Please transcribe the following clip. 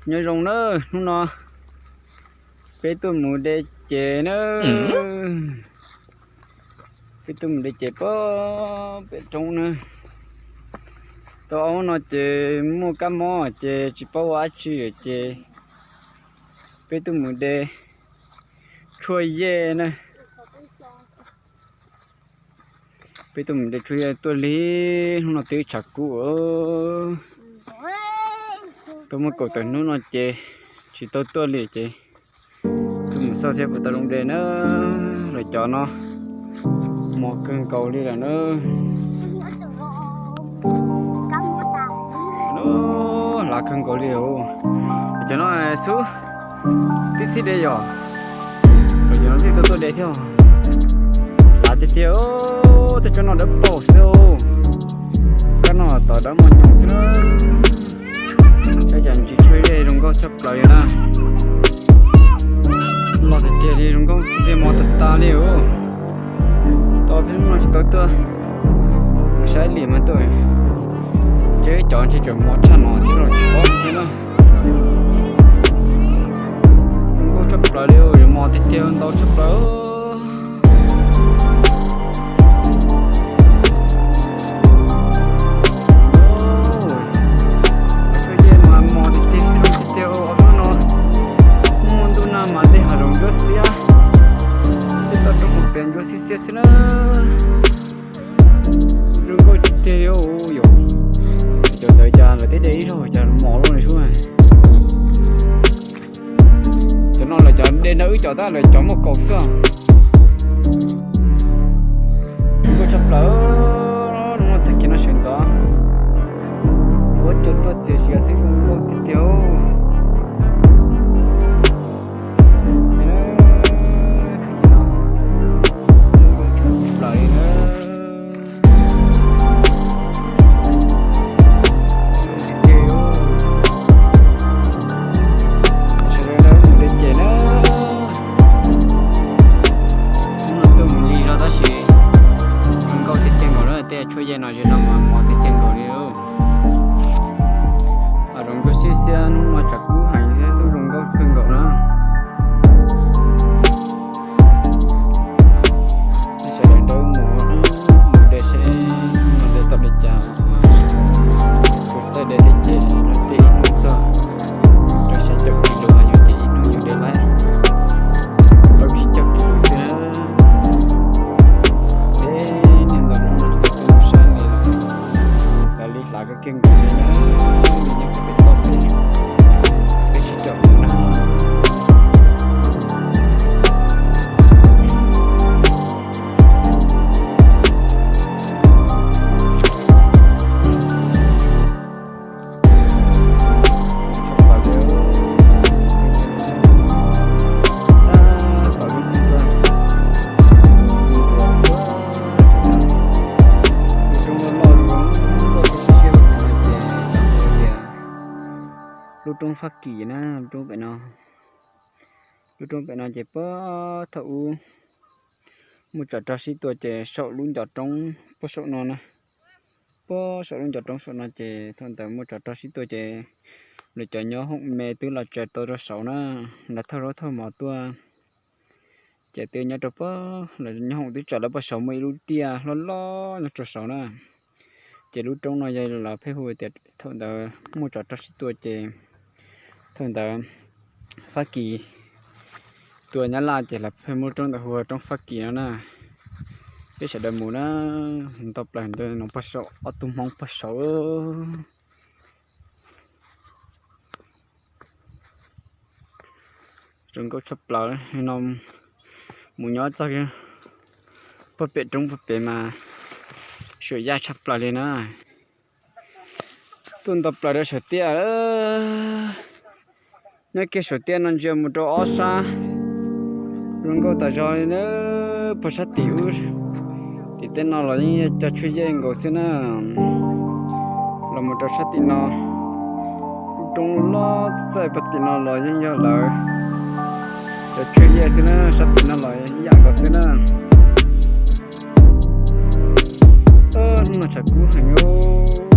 Nyob zoo na, hnub no peb tuaj mus de ces na. Peb tuaj mus de ces pem roob na. Tau ob hnub no ces muaj kab mob ces tsis paub ua dab tsi ces peb tuaj mus de tshuaj yej na. Peb tuaj mus de tshuaj yej tuaj lig, hnub no twb tshav kub. Tuaj muaj kaum tawm hnub no ces tsis tau tuaj li ces tuaj mus xauj thiab puas tau zoo de na. Lawv cov no mos kawg nkaus li lawm na. Hlav kawg nkaus li os. Cov no xub tib txhij de yom. Cov no tib tug tuaj de thiab. Hlav tiag tiag, tej tsob no dawb paug xwb. Kab no tom dawb mos nyoos xwb. Cov ntsis tshuaj yej zoo nkauj tshaj plaws li na. Los tiag tiag li, zoo nkauj tiag tiag, mos tag tag li os. Tau peb hnub no tsis tau tuaj saib li mas tuaj. Ntshe cov ntshe tseem mos tshaj no thiab los tsis paub thiab na. Zoo nkauj tshaj plaws li, yuav mos tiag tiag ntau tshaj plaws. Tshuaj yej mas mos tiag tiag, zoo tiag tiag, ob hnub no muaj ntuj nag mas dej hav zoov ntsuab xiab, tej toj roob hauv pes ntsuab xiab xiab xwb na. Zoo nkauj tiag tiag li yom. Cov ntawd cas lawv twb de ib zaug cas mos luaj li sub. Cov no lawv cov de ntawm wb cov tab lawv cov muaj kaum xwb. Zoo nkauj tshaj plaws, hnub no tag kis no sawv ntxov huab cua tuaj txias zias xwb, zoo nkauj tiag tiag. Tag kis no zoo nkauj tshaj plaws li na. Sawv daws mus de ces na. Hnub no tuaj mus lig zog tab sis zoo nkauj tiag tiag nkaus na, tej tshuaj yej no zem no mas mos tiag tiag nkaus li. Hav zoov ntsuab xiab xiab, hnub no tshav kub heev thiab ntuj zoo nkauj kawg nkaus na. Sawv daws nrog mus, mus de seb hnub no de tau li cas. Kuv txawj de thiab ces nws tib hnub txog rau xya caum kis lus, yus ces ib hnub yus de laib plaub tsib caug kis lus xwb na. Peb niag ntawm no tsis tau tuaj mus saib li, hlav li hlav kawg kiag nkaus li na, li nyob pem toj pem peb tsib caug lus na. Lub roob Fab Kis na, lub roob pem no. Lub roob pem no ces puag thaum ub muaj tsov rog sib tua ces saum lub ncov roob puag saum no na, puag saum lub ncov roob saum no ces thaum ntawd muaj tsov rog sib tua ces lawv cov nyob hoom me twb los tsaws tau rau saud na, lawv thauj zaub thauj mov tuaj. Ces twb nyob rau puag, lawv nyob hoom twb tsaws lawv puag saud muaj ib lub tiaj loj loj nyob rau saud na. Ces lub roob no yog lawv pheej hu tias thaum ntawd muaj tsov rog sib tua ces thaum ntawd Fab Kis tua Nyab Laj ces lawv pheej muab roob ntawd hu ua roob Fab Kis no na. Peb sawv daws mus na, ntau plaws ntawd no puag saud, ob tug Hmoob puag saud. Zoo nkauj tshaj plaws no, mus nyob txog puag pem roob puag pem mas suam yaj tshaj plaws li na. Tuaj ntau plaws rau saum tiaj. Nyob kiag saum tiaj no ntsia mus rau ob sab, zoo nkauj tas zog li na. Puag sab tim ub, tim tej no los yeej yog cog tshuaj yej nkaus xwb na. Los mus rau sab tim no, lub roob loj txawj puag tim no los yeej yog lawv cog tshuaj yej xwb na, sab tim no los ib yam nkaus xwb na. Hnub no tshav kub heev os.